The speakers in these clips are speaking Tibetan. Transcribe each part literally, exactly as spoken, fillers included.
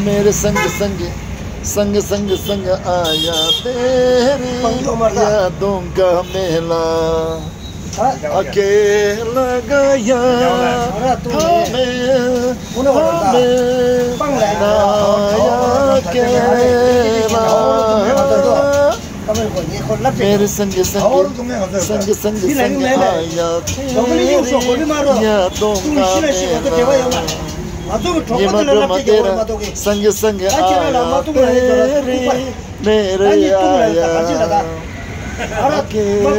मेरे संग संग, संग संग संग आया तेरे, यादों का मेला। अकेला गया था मैं, था मैं, ना आया अकेला। मेरे संग संग, संग संग संग आया तेरे, यादों का मेला। ཉི་མ་སྒྲོལ་མ་དེ་ར་སང་གི་སང་གི་ཨ་ཡ་ཏེ་རི་མེ་རེ་ཡ་ཡ། ཨ་ཀེ་མ་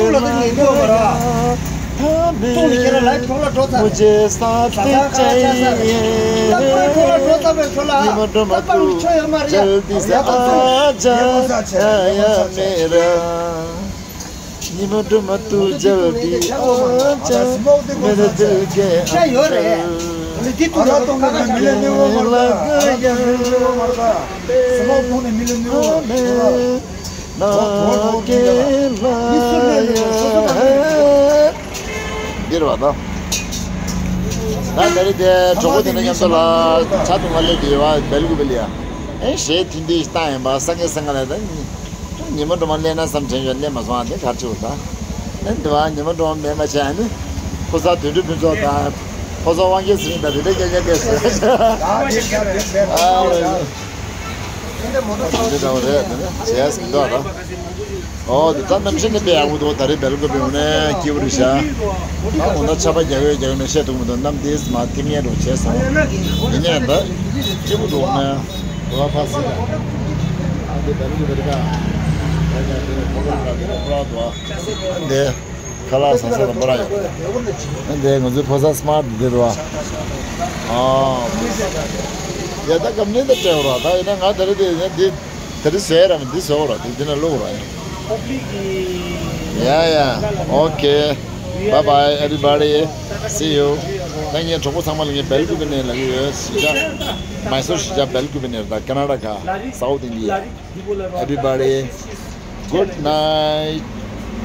ཐ་མེ་མུ་ཇེ་སཱཐ་ཅཱ་ཡེ། ཉི་མ་སྒྲོལ་མ་ཏུ་ཇལ་ཏི་ས་ཨ་ཇ་ཡ་ཡ་མེ་ར། ཉི་མ་སྒྲོལ་མ་ཏུ་ཇལ་ཏི་ཨ་ཅག་མེ་ར་དིལ་གེ་ཨ་ཅག་ལ་ག་ཡ་ན་ཀེ་ལ་ཡ་ཧེ། འདིར་བ་དང་། ད་ད་རེས་དེ་གྲོགས་པོ་དེ་འདྲ་མཉམ་དུ་ལ་ཆ་དུང་ང་སླེབས་ཀྱི་ཡོད་བ་བེལ་ཀུ་བེལ་ཡ། ཨེ་ཞེས་ཐུན་ཏི་ཞིག་བཏང་ཡིན་པ་སང་གེ་སང་གེ་ལ་ད། ཉི་མ་སྒྲོལ་མ་སླེབས་ན་བསམ་དྲན་ཡོད། སླེབས་མ་སོང་ཨ་ནི་གར་ཆུ་བུར་དང་། ཨ་ནི་འདི་བ་ཉི་མ་སྒྲོལ་མ་མེད་མ་བྱས་ཨ་ནི། ཕོ་གསར་དོན་གྲུབ་ཕུན་ཚོགས་དང་། ཕོ་གསར་དབང་རྒྱལ་ཚེ་རིང་དང་དེ་འདྲ་སྐད་ཆ་བཤད་ཟེར། ཨ་འདི་འདྲ་བ་རེད་དེ་ནི་བྱས་ཟིན་འདུག་ད། ཨོ་དེ་ད་གནམ་གཤིས་ནི་དཔེ་ཡག་པོ་འདུག་ད་རེས་བེལ་ཀོ་བི་འོ་ནས་སྐྱིད་པོ་རེད་ཤག་ད་འོ་ན་ཆར་པ་རྒྱག་ཡོད་རྒྱག་མེད་བཤད་ཐུབ་མི་འདུག་གནམ་དེས་མ་ཐིམ་ཡས་འགྲོ་བྱས་སོང་། ཡིན་ནའི་ད་སྐྱིད་པོ་འདུག་ན། འོ་ཕ་སི་ད། ཨ་འདི་བེལ་ཀོ་བི་རེད་ད། ད་ཀྱང་དེ་ནས་ཁོ་རང་ལ་དེ་ནས་ཁོ་རང་འདུག་ཨ། འདི། ཁ་ལག་ཟ་ས་དང་པོ་ར་ཡོད། འདི་ང་ཚོའི་ཕོ་གསར་སི་མར་ཊི་འདི་རུ་བ། ཨ། ཡ་ད་ཀམ་ནི་ད་སྤྲད་ར་ད་ཡིན་ན་ང་ད་རེ་དེ་ཡིན་ན་འདི་ད་རེ་ཟས་ར་མི་འདི་ཟོ་ར་འདི་འདི་ན་བླུག་ར་ཡིན། Yeah, yeah. Okay. Bye bye, everybody. See you. ད་ངའི་གྲོགས་པོ་ཚང་མ་ལ་ངས་བེལ་ཀུ་པི་ནས་ལབ་ཀྱི་ཡོད། གཞིས་ཆགས་མའི་སོར་གཞིས་ཆགས་བེལ་ཀུ་པི་ནས་ད་ཀར་ནཱ་ཊ་ཀ་སའུཐ་ཨིན་ཌི་ཡ། Everybody, good night.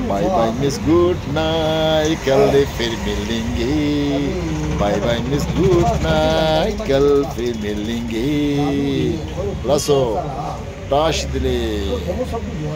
Bye bye, miss, good night. कल फिर मिलेंगे. Bye bye, miss, good night. कल फिर मिलेंगे. ལགས་སོ། བཀྲ་ཤིས་བདེ་ལེགས།